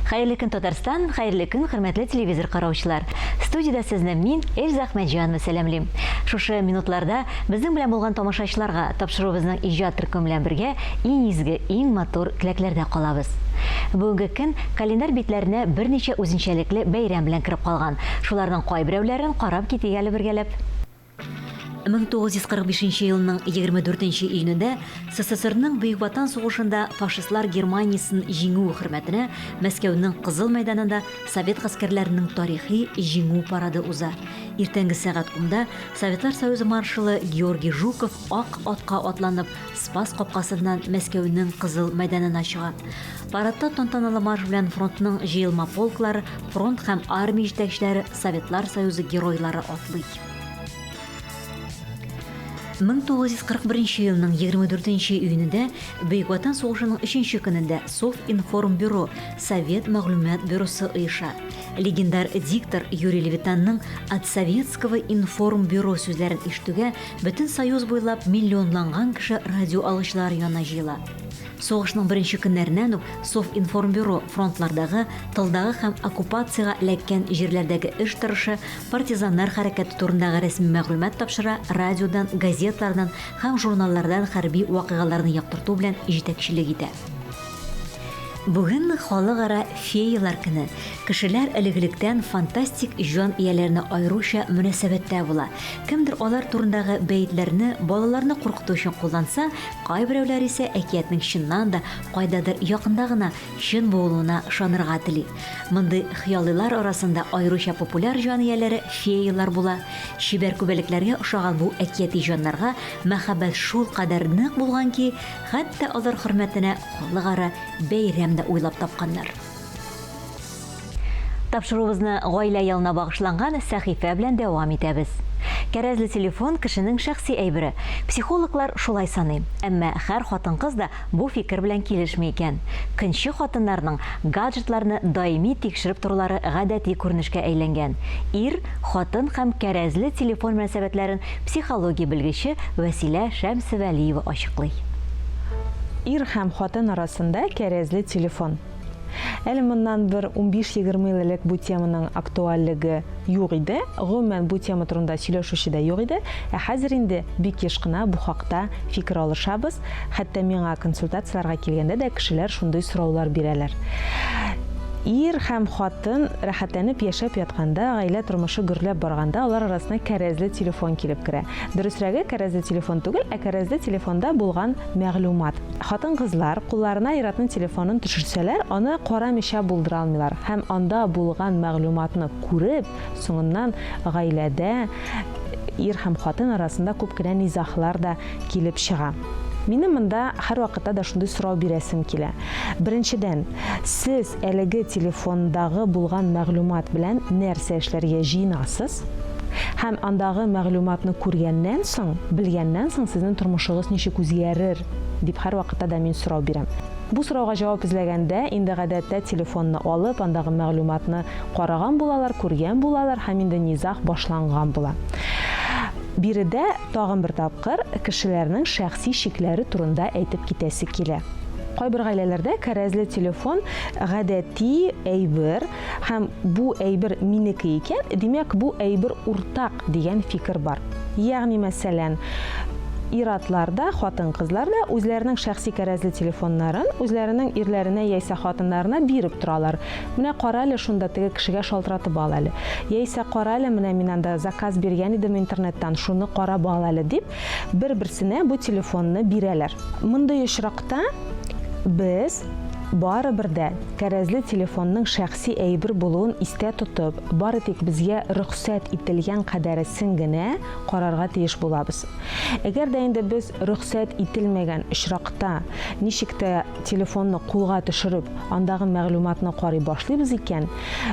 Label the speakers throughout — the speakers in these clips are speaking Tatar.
Speaker 1: Хәерле көн, Татарстан, хәерле көн, хөрмәтле телевизор караучылар. Студиядә сезне мин, Эльза Әхмәтҗанова сәламлим. Шушы минутларда безнең белән булган тамашачыларга тапшыруыбызның иҗат төркеме белән бергә иң изге, иң матур теләкләрдә калабыз. Бүгенге көн календарь битләренә берничә үзенчәлекле бәйрәм белән кереп калган. Шуларның кайберәүләрен карап китик әле бергәләп. 1945 елның 24 нче июнендә СССРның Бөек Ватан сугышында фашистлар Германиясен җиңүе хөрмәтенә Мәскәүнең Кызыл мәйданында совет гаскәрләренең тарихи Җиңү парады уза. Иртәнге сәгать унда Советлар Союзы маршалы Георгий Жуков ак атка атланып Спас капкасыннан Мәскәүнең Кызыл мәйданына чыга. Парадта тантаналы марш белән фронтның җыелма полклары, фронт һәм армия җитәкчеләре, Советлар Союзы геройлары атлый. 1941 елның 24 июнендә Бөек Ватан сугышының өченче көнендә Совинформбюро, Совет мәгълүмат бюросы оеша. Легендар диктор Юрий Левитанның От советского информбюро сүзләрен ишетүгә бөтен Союз буйлап миллионланган кеше радиоалгычлар янына җыела. Сугышның беренче көннәреннән үк Совинформбюро фронтлардагы, тылдагы һәм оккупациягә эләккән җирләрдәге эш торышы, партизаннар хәрәкәте турындагы рәсми мәгълүмат тапшыра, радиодан, газетлардан һәм журналлардан хәрби вакыйгаларны яктырту белән җитәкчелек итә. Бүген Халыкара феялар көне. Кешеләр элек-электән фантастик җан ияләренә аеруча мөнәсәбәттә була. Кемдер алар турындагы бәетләрне балаларны куркыту өчен кулланса, Кайберәүләр исә әкиятнең чыннан да кайдадыр якында гына чын булуына ышанырга тели. Мондый хыялыйлар арасында аеруча популяр җан ияләре феялар була. Чибәр күбәләкләргә ошаган бу әкияти җаннарга мәхәббәт шулкадәр нык булган ки, хәтта алар хөрмәтенә халыкара бәйрәм дә уйлап тапканнар. Тапшыруыбызны гаилә елына багышланган сәхифә белән дәвам итәбез. Кәрәзле телефон кешенең шәхси әйбере. Психологлар шулай саный. Әмма һәр хатын-кыз да бу фикер белән килешми икән. Көнче хатыннарның гаджетларны даими тикшереп торулары гадәти күренешкә әйләнгән. Ир, хатын һәм кәрәзле телефон мөнәсәбәтләрен психология белгече Вәсилә Шәмсевәлиева ачыклый.
Speaker 2: Ир һәм хатын арасында кәрәзле телефон. Әле моннан бер унбиш-егерме ел элек бу теманың актуальлеге юк иде, гомумән, бу тема турында сөйләшүче дә юк иде. Ә хәзер инде бик еш кына бу хакта фикер алышабыз, хәтта миңа консультацияләргә килгәндә дә кешеләр шундый сораулар бирәләр. Ир һәм хатын рәхәтләнеп яшәп ятканда, гаилә тормышы гөрләп барганда алар арасына кәрәзле телефон килеп керә. Дөресрәге, кәрәзле телефон түгел, ә кәрәзле телефонда булган мәгълүмат. Хатын-кызлар кулларына ир-атның телефонын төшерсәләр, аны карамыйча булдыра алмыйлар һәм анда булган мәгълүматны күреп, соңыннан гаиләдә ир һәм хатын арасында күп кенә низаглар да килеп чыга. Минем монда һәрвакытта да шундый сорау бирәсем килә. Беренчедән, сез әлеге телефондагы булган мәгълүмат белән нәрсә эшләргә җыенасыз? Һәм андагы мәгълүматны күргәннән соң, белгәннән соң сезнең тормышыгыз ничек үзгәрер? дип һәрвакытта да мин сорау бирәм. Бу сорауга җавап эзләгәндә, инде гадәттә телефонны алып, андагы мәгълүматны караган булалар, күргән булалар һәм инде низаг башланган була. Биредә тагын бер тапкыр кешеләрнең шәхси чикләре турында әйтеп китәсе килә. Кайбер гаиләләрдә кәрәзле телефон гадәти әйбер, Һәм бу әйбер минеке икән, димәк, бу әйбер уртак дигән фикер бар. Ягъни мәсәлән, ир-атлар да, хатын-кызлар да үзләренең шәхси кәрәзле телефоннарын үзләренең ирләренә яисә хатыннарына биреп торалар. Менә кара әле шунда теге кешегә шалтыратып ал әле. Яисә кара әле, менә мин анда заказ биргән идем интернеттан, шуны карап ал әле дип, бер-берсенә бу телефонны бирәләр. Мондый очракта без барыбер дә кәрәзле телефонның шәхси әйбер булуын истә тотып, бары тик безгә рөхсәт ителгән кадәресен генә карарга тиеш булабыз. Әгәр дә инде без рөхсәт ителмәгән очракта ничек тә телефонны кулга төшереп, андагы мәгълүматны карый башлыйбыз икән,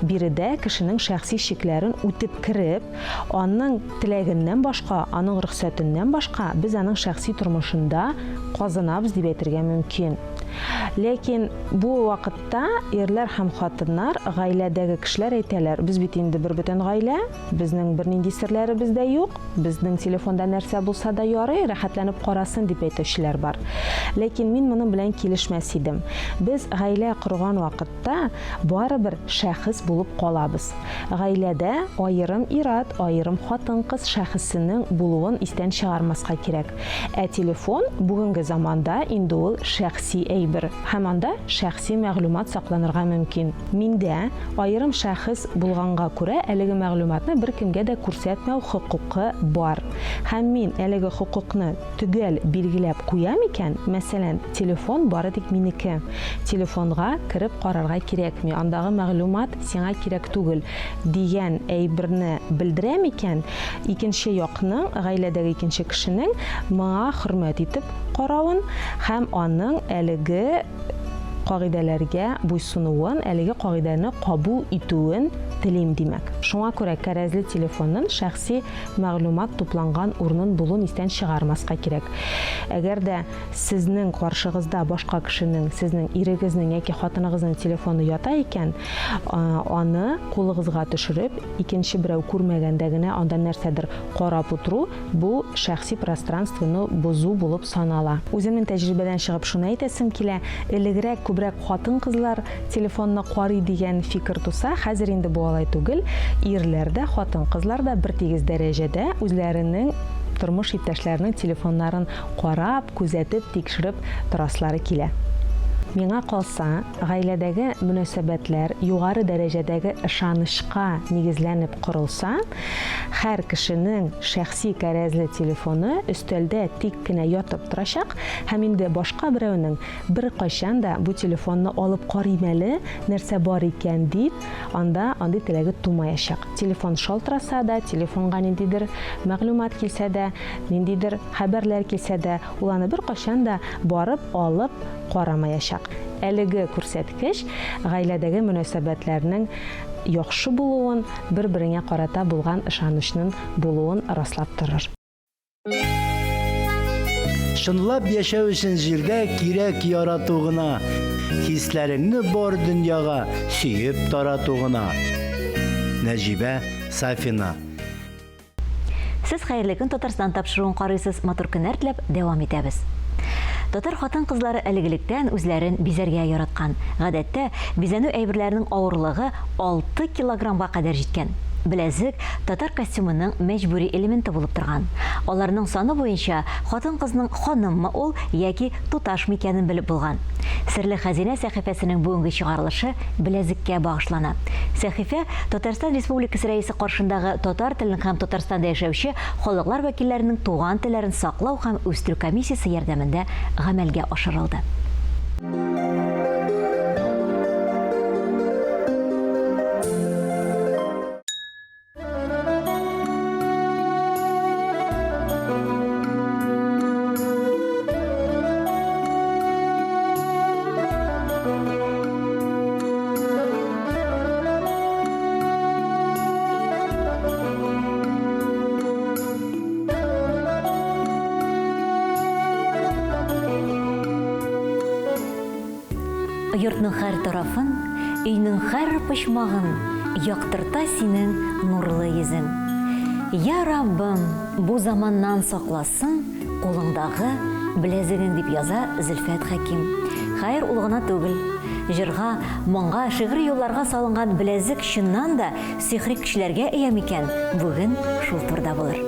Speaker 2: биредә кешенең шәхси чикләрен үтеп кереп, аның теләгеннән башка, аның рөхсәтеннән башка без аның шәхси тормышында казынабыз дип әйтергә мөмкин. Ләкин бу вакытта ирләр һәм хатыннар, гаиләдәге кешеләр әйтәләр, без бит инде бербөтен гаилә, безнең бернинди серләребез дә юк, безнең телефонда нәрсә булса да ярый, рәхәтләнеп карасын, дип әйтүчеләр бар. Ләкин мин моның белән килешмәс идем. Без гаилә корган вакытта барыбер шәхес булып калабыз. Гаиләдә аерым ир-ат, аерым хатын-кыз шәхесенең булуын истән чыгармаска кирәк. Ә телефон бүгенге заманда инде ул шәхси әйбер һәм анда шәхси мәгълүмат сакланырга мөмкин. Миндә, аерым шәхес булганга күрә, әлеге мәгълүматны беркемгә дә күрсәтмәү хокукы бар. Һәм мин әлеге хокукны төгәл билгеләп куям икән, мәсәлән, телефон бары тик минеке, телефонга кереп карарга кирәкми, андагы мәгълүмат сиңа кирәк түгел, дигән әйберне белдерәм икән, икенче якның, гаиләдәге икенче кешенең моңа хөрмәт итеп каравын һәм аның әлеге кагыйдәләргә буйсынуын, әлеге кагыйдәне кабул итүен телим, димәк. Шуңа күрә кәрәзле телефоннын шәхси мәгълүмат тупланган урынын булуын истән чыгармаска кирәк. Әгәр дә сезнең каршыгызда башка кешенең, сезнең ирегезнең яки хатыныгызның телефоны ята икән, аны кулыгызга төшереп, икенче берәү күрмәгәндә генә анда нәрсәдер карап утыру, бу шәхси пространствоны бозу булып санала. Үземнең тәҗрибәдән чыгып шуны әйтәсем килә, элегрәк күбрәк хатын-кызлар телефонны карый дигән фикер туса, хәзер инде бу алай түгел, ирләр дә, хатын-кызлар да бертигез дәрәҗәдә үзләренең тормыш иптәшләренең телефоннарын карап, күзәтеп, тикшереп торасылары килә. Миңа калса, гаиләдәге мөнәсәбәтләр югары дәрәҗәдәге ышанычка нигезләнеп корылса, һәр кешенең шәхси кәрәзле телефоны өстәлдә тик кенә ятып торачак һәм инде башка берәүнең беркайчан да бу телефонны алып карыйм әле, нәрсә бар икән дип, анда андый теләге тумаячак. Телефон шалтыраса да, телефонга ниндидер мәгълүмат килсә дә, Ниндидер хәбәрләр килсә дә, ул аны беркайчан да барып алып карамаячак. Әлеге күрсәткеч гаиләдәге мөнәсәбәтләрнең яхшы булуын, бер-береңә карата булган ышанычнын булуын раслап торыр.
Speaker 3: Чынлап яшәү өчен җирдә кирәк ярату гына, хисләреңне бар дөньяга сөеп тарату гына. Нәҗибә Сафина.
Speaker 1: Сез Хәерле көн Татарстан тапшыруын карыйсыз, матур көннәр теләп дәвам итәбез. Татар хатын-кызлары элек-электән үзләрен бизәргә яраткан. Гадәттә, бизәнү әйберләренең авырлыгы 6 килограммга кадәр җиткән. Беләзек татар костюмының мәҗбүри элементы булып торган. Аларның саны буенча хатын-кызның ханыммы ул яки туташмы икәнен белеп булган. Серле хәзинә сәхифәсенең бүгенге чыгарылышы беләзеккә багышлана. Сәхифә Татарстан Республикасы Рәисе каршындагы татар теленең һәм Татарстанда яшәүче халыклар вәкилләренең туган телләрен саклау һәм үстерү комиссиясе ярдәмендә гамәлгә ашырылды. Йортның һәр тарафын, өйнең һәр почмагын яктырта синең нурлы йөзең. Я Раббым, бу заманнан сакласын кулыңдагы беләзегең, дип яза Зөлфәт Хәким. Хәер, ул гына түгел. Җырга, моңга, шигъри юлларга салынган беләзек чыннан да сихри көчләргә ия микән, бүген шул турыда булыр.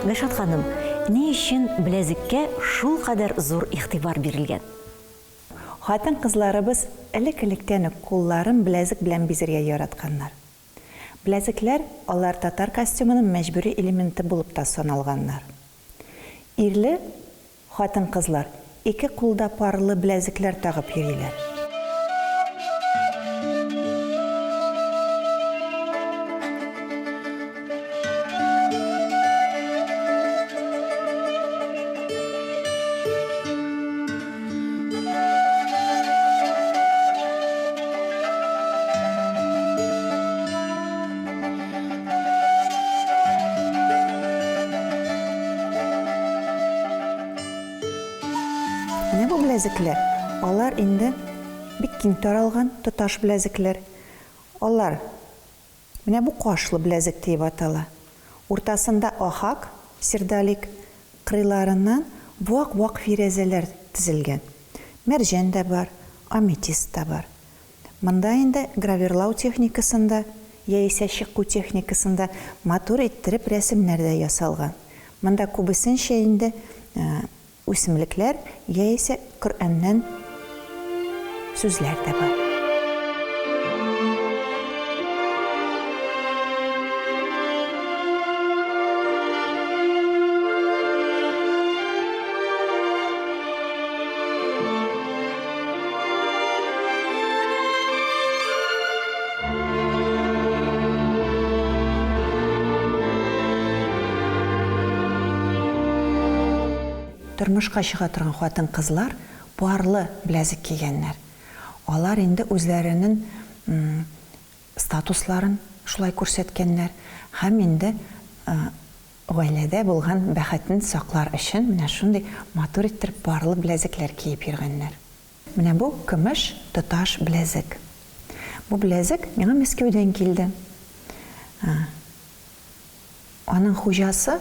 Speaker 1: Гөлшат ханым, ни өчен беләзеккә шулкадәр зур игътибар бирелгән?
Speaker 4: Хатын-кызларыбыз элек-электән үк кулларын беләзек белән бизәргә яратканнар. Беләзекләр алар татар костюмының мәҗбүри элементы булып та саналганнар. Ирле Хатын-кызлар ике кулда парлы беләзекләр тагып йөриләр. Менә бу беләзек. беләзекләр, алар инде бик киң таралган тоташ беләзекләр. Алар менә бу кашлы беләзек диеп атала. Уртасында ахак, сердолик, кырыйларыннан вак-вак фирәзәләр тезелгән. Мәрҗән дә бар, аметист та бар. Монда инде гравирлау техникасында яисә чеку техникасында матур иттереп рәсемнәр дә ясалган. Монда күбесенчә инде үсемлекләр яисә Коръәннән сүзләр дә бар. Тормышка чыга торган хатын-кызлар парлы беләзек кигәннәр. Алар инде үзләренең статусларын шулай күрсәткәннәр һәм инде гаиләдә булган бәхетен саклар өчен менә шундый матур иттереп парлы беләзекләр киеп йөргәннәр. Менә бу көмеш тоташ беләзек. Бу беләзек миңа Мәскәүдән килде. Аның хуҗасы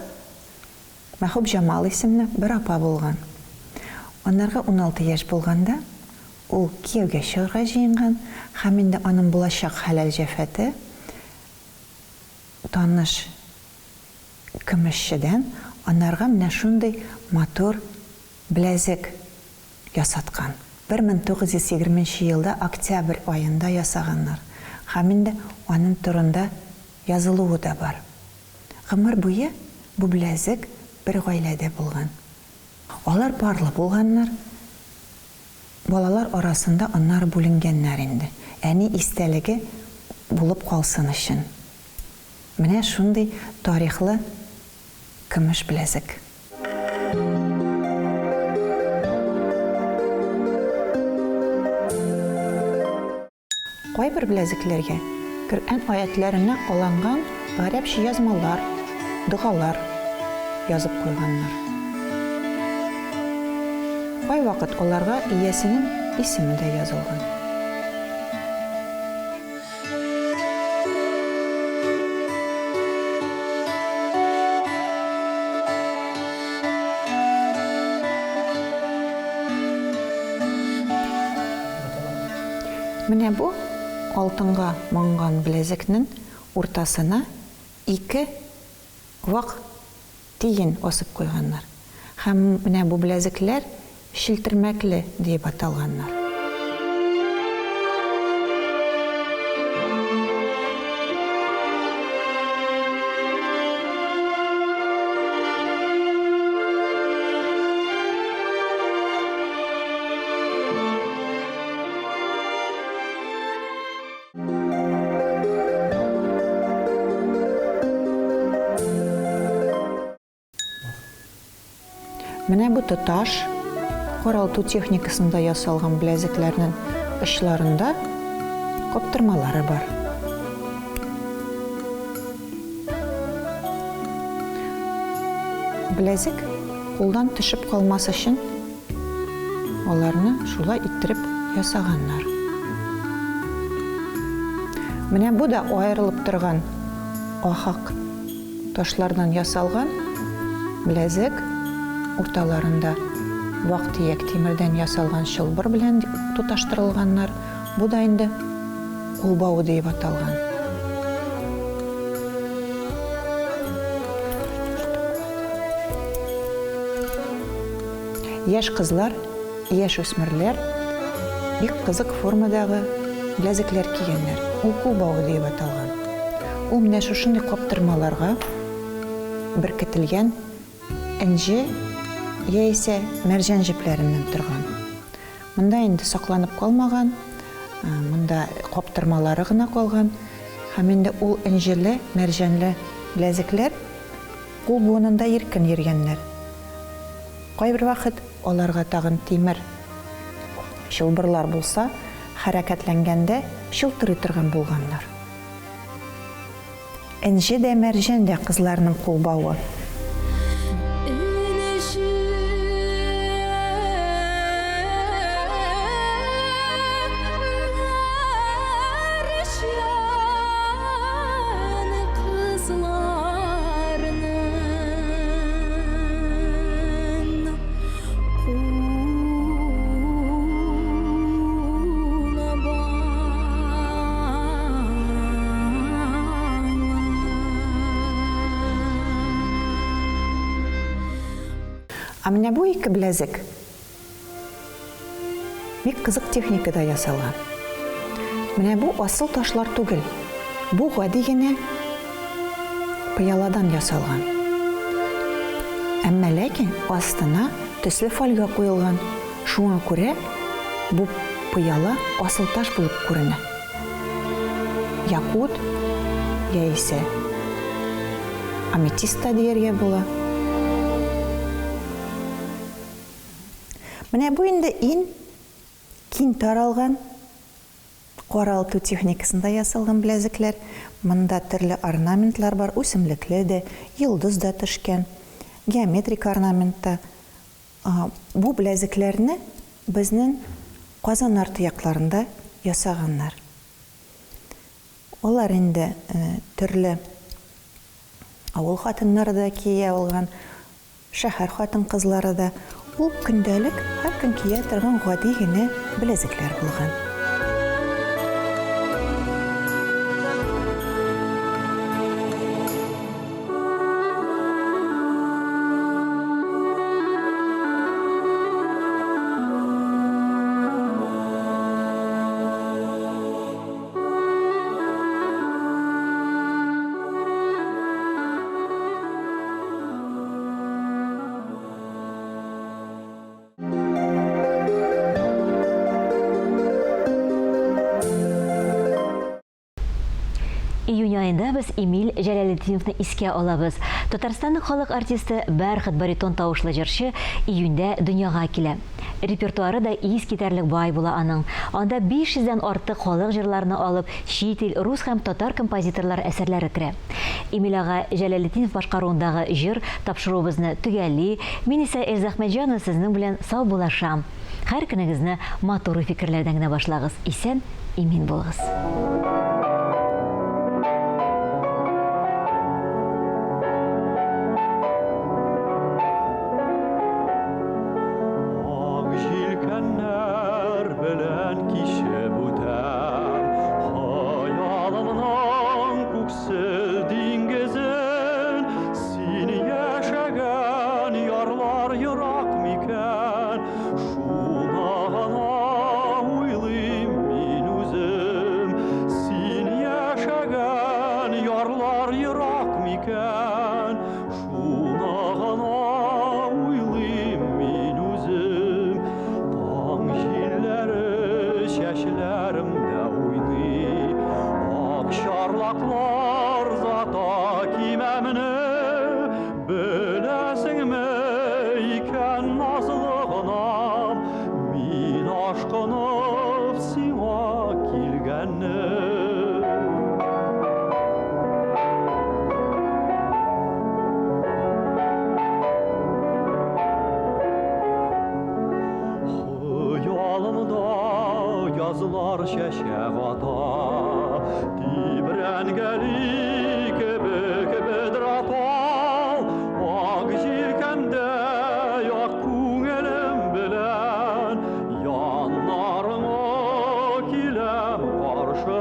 Speaker 4: Мәхүбҗамал исемле бер апа булган. Анарга 16 яшь булганда, ул кияүгә чыгарга җыенган һәм инде аның булачак хәләл җәфәте таныш көмешчедән анарга менә шундый матур беләзек ясаткан. 1920 нче елда октябрь аенда ясаганнар һәм инде аның турында язылуы да бар. Гомер буе бу беләзек бер гаиләдә булган. Алар парлы булганнар, балалар арасында аннары бүленгәннәр инде, әни истәлеге булып калсын өчен. Менә шундый тарихлы көмеш беләзек. Кайбер беләзекләргә Коръән аятьләренә алынган гарәпчә язмалар, догалар язып куйганнар. Кайвакыт аларга иясенең исеме дә язылган. Менә бу алтынга манган беләзекнең уртасына ике вак Тиен асып куйганнар. Һәм менә бу беләзекләр челтермәкле диеп аталганнар. Менә бу тоташ каралту техникасында ясалган беләзекләрнең очларында каптырмалары бар. Беләзек кулдан төшеп калмас өчен Аларны шулай иттереп ясаганнар. Менә бу да аерылып торган ахак ташлардан ясалган беләзек, урталарында вак-төяк тимердән ясалган чылбыр белән тоташтырылганнар. Бу да инде кулбавы диеп аталган. Яшь кызлар, яшь үсмерләр бик кызык формадагы беләзекләр кигәннәр. Ул кул бавы диеп аталган. Ул менә шушындый каптырмаларга беркетелгән энҗе яисә мәрҗән җепләреннән торган. Монда инде сакланып калмаган, монда каптырмалары гына калган. Һәм инде ул энҗеле, мәрҗәнле беләзекләр кул буынында иркен йөргәннәр. Кайбер вакыт аларга тагын тимер чылбырлар булса, хәрәкәтләнгәндә чылтырый торган булганнар. Энҗе дә, мәрҗән дә кызларның кулбавы. Ә менә бу ике беләзек бик кызык техникада ясалган. Менә бу асыл ташлар түгел. Бу гади генә пыяладан ясалган. Әмма ләкин астына төсле фольга куелган. Шуңа күрә бу пыяла асыл таш булып күренә. Якут яисә аметист та дияргә була. Менә бу инде ин киң таралган каралту техникасында ясалган беләзекләр. Монда төрле орнаментлар бар, үсемлекле дә, йолдыз да төшкән, геометрик орнамент та. Бу беләзекләрне безнең Казан арты якларында ясаганнар. Алар инде төрле авыл хатыннары да кия алган, шәһәр хатын-кызлары да. Ул көндәлек, һәр көн кия торган гади генә беләзекләр булган.
Speaker 1: Июнь аенда без Эмиль Җәләлетдиновны искә алабыз. Татарстанның халык артисты, бәрхет баритон тавышлы җырчы июньдә дөньяга килә. Репертуары да искитәрлек бай була аның. Анда 500 дән артык халык җырларны алып, чит ил, рус һәм татар композиторлары әсәрләре керә. Эмиль ага Җәләлетдинов башкаруындагы җыр тапшыруыбызны төгәлли, мин исә Эльза Әхмәтҗанова сезнең белән саубуллашам. Һәр көнегезне матур уй-фикерләрдән генә башлагыз, исән, имин булыгыз.
Speaker 5: Ак җилкәннәр белән кичеп үтәм Хыялымның күксел диңгезен. Син яшәгән ярлар ерак микән? Шуны гына уйлыйм мин үзем. Син яшәгән ярлар ерак микән? Шуны гына уйлыйм мин үзем. Таң җилләре чәчләремдә уйный, Ак чарлаклар зата кимәмне. Беләсеңме икән, назлы гынам, Мин ашкынып сиңа килгәнне. Хыялымда язлар чәчәк ата, Тибрәнгәли кебек бөдрә тал, Ак җилкәндә ак күңелем белән Яннарыңа киләм каршы.